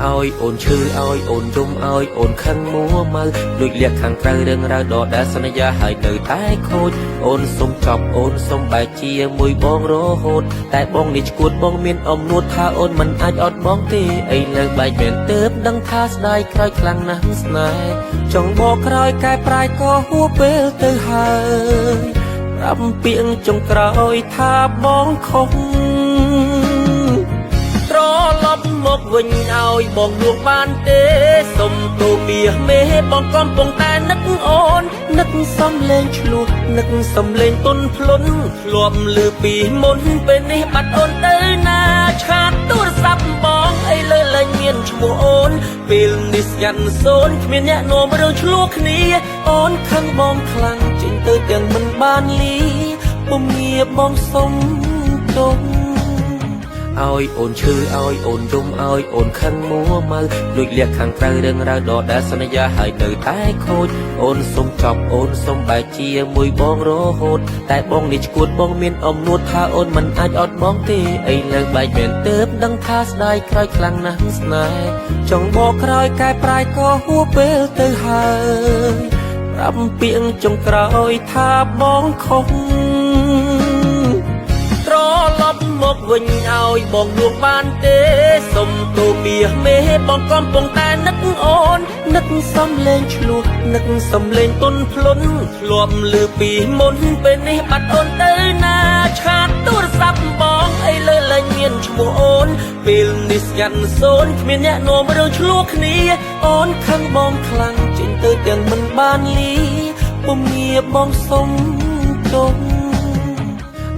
ឲ្យអូនឈឺឲ្យអូនយំឲ្យអូនខឹងមួម៉ៅលួចលាក់ខាងក្រៅរឿងរ៉ាវដដែលសន្យាឲ្យនៅតែខូចអូនសុំចប់អូនសុំបែកជាមួយបងរហូតតែបងនេះឈួតបងមានអំនួតថាអូនមិនអាចអត់បងទេឥឡូវបែកមែនទើបដឹងថាស្ដាយក្រោយខ្លាំងណាស់ស្នេហ៍ចង់បកក្រោយកែប្រែក៏ហួពេលទៅហើយប្រាប់ពាក្យចុងក្រោយថាបងខុស ត្រឡប់មកវិញឲ្យបងលួងបានទេសុំទូមាសមេបងកំពុងតែនឹកអូននឹកសំលេងឆ្លោះនឹកសំលេងទុនភ្លុនធ្លាប់លឺពីមុនពេលនេះបាត់អូនទៅណាឆាតទូរស័ព្ទបងអីលើលែងមានឈ្មោះអូនពេលនេះស្ងាត់សូនគ្មានអ្នកនាំរឿងឆ្លោះគ្នាអូនខឹងបងខ្លាំងចេញទៅទាំងមិនបានលីពុំងារបងសុំទោស ឲ្យអូនឈឺឲ្យអូនយំឲ្យអូនខឹងមួម៉ៅលួចលាក់ខាងក្រៅរឿងរ៉ាវដដែលសន្យាឲ្យនៅតែខូចអូនសុំចប់អូនសុំបែកជាមួយបងរហូតតែបងនេះឈួតបងមានអំនួតថាអូនមិនអាចអត់បងទេឥឡូវបែកមែនទើបដឹងថាស្ដាយក្រោយខ្លាំងណាស់ស្នេហ៍ចង់បកក្រោយកែប្រែក៏ហួពេលទៅហើយប្រាប់ពាក្យចុងក្រោយថាបងខុស ត្រឡប់មកវិញឲ្យបងលួងបានទេសុំទូមាសមេបងកំពុងតែនឹកអូននឹកសំលេងឆ្លោះនឹកសំលេងទុនភ្លុនធ្លាប់លឺពីមុនពេលនេះបាត់អូនទៅណាឆាតទូរស័ព្ទបងអីលើលែងមានឈ្មោះអូនពេលនេះស្ងាត់សូនគ្មានអ្នកនាំរឿងឆ្លោះគ្នាអូនខឹងបងខ្លាំងចេញទៅទាំងមិនបានលីពុំងារបងសុំទោស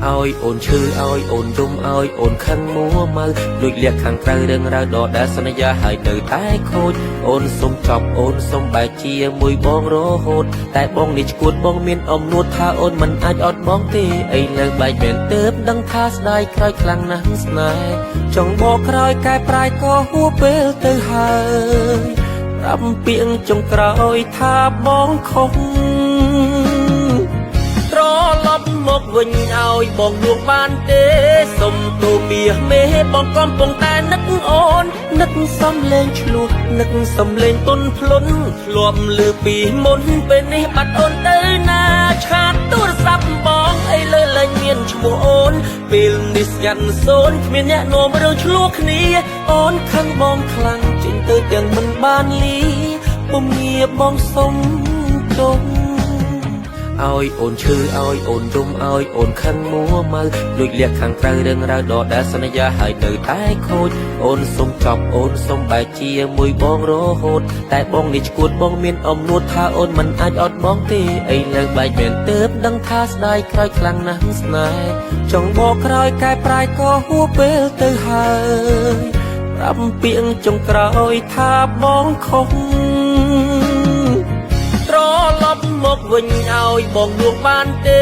ឲ្យអូនឈឺឲ្យអូនយំឲ្យអូនខឹងមួម៉ៅលួចលាក់ខាងក្រៅរឿងរ៉ាវដដែលសន្យាឲ្យនៅតែខូចអូនសុំចប់អូនសុំបែកជាមួយបងរហូតតែបងនេះឈួតបងមានអំនួតថាអូនមិនអាចអត់បងទេឥឡូវបែកមែនទើបដឹងថាស្ដាយក្រោយខ្លាំងណាស់ស្នេហ៍ចង់បកក្រោយកែប្រែក៏ហួពេលទៅហើយប្រាប់ពាក្យចុងក្រោយថាបងខុស ត្រឡប់មកវិញឲ្យបងលួងបានទេសុំទូមាសមេបងកំពុងតែនឹកអូននឹកសំលេងឆ្លោះនឹកសំលេងទុនភ្លុនធ្លាប់លឺពីមុនពេលនេះបាត់អូនទៅណាឆាតទូរស័ព្ទបងអីលើលែងមានឈ្មោះអូនពេលនេះស្ងាត់សូនគ្មានអ្នកនាំរឿងឆ្លោះគ្នាអូនខឹងបងខ្លាំងចេញទៅទាំងមិនបានលីពុំងារបងសុំទោស ឲ្យអូនឈឺឲ្យអូនយំឲ្យអូនខឹងមួម៉ៅលួចលាក់ខាងក្រៅរឿងរ៉ាវដដែលសន្យាឲ្យនៅតែខូចអូនសុំចប់អូនសុំបែកជាមួយបងរហូតតែបងនេះឈួតបងមានអំនួតថាអូនមិនអាចអត់បងទេឥឡូវបែកមែនទើបដឹងថាស្ដាយក្រោយខ្លាំងណាស់ស្នេហ៍ចង់បកក្រោយកែប្រែក៏ហួពេលទៅហើយប្រាប់ពាក្យចុងក្រោយថាបងខុស ត្រឡប់មកវិញឲ្យបងលួងបានទេ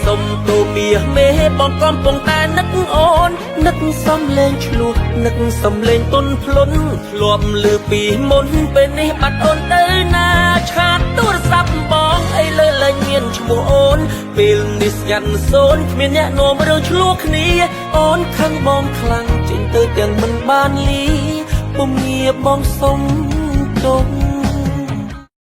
សុំទូមាសមេបងកំពុងតែនឹកអូននឹកសំលេងឆ្លោះនឹកសំលេងទុនភ្លុនធ្លាប់លឺពីមុនពេលនេះបាត់អូនទៅណាឆាតទូរស័ព្ទបងអីលើលែងមានឈ្មោះអូនពេលនេះស្ងាត់សូនគ្មានអ្នកនាំរឿងឆ្លោះគ្នាអូនខឹងបងខ្លាំងចេញទៅទាំងមិនបានលីពុំងារបងសុំទោស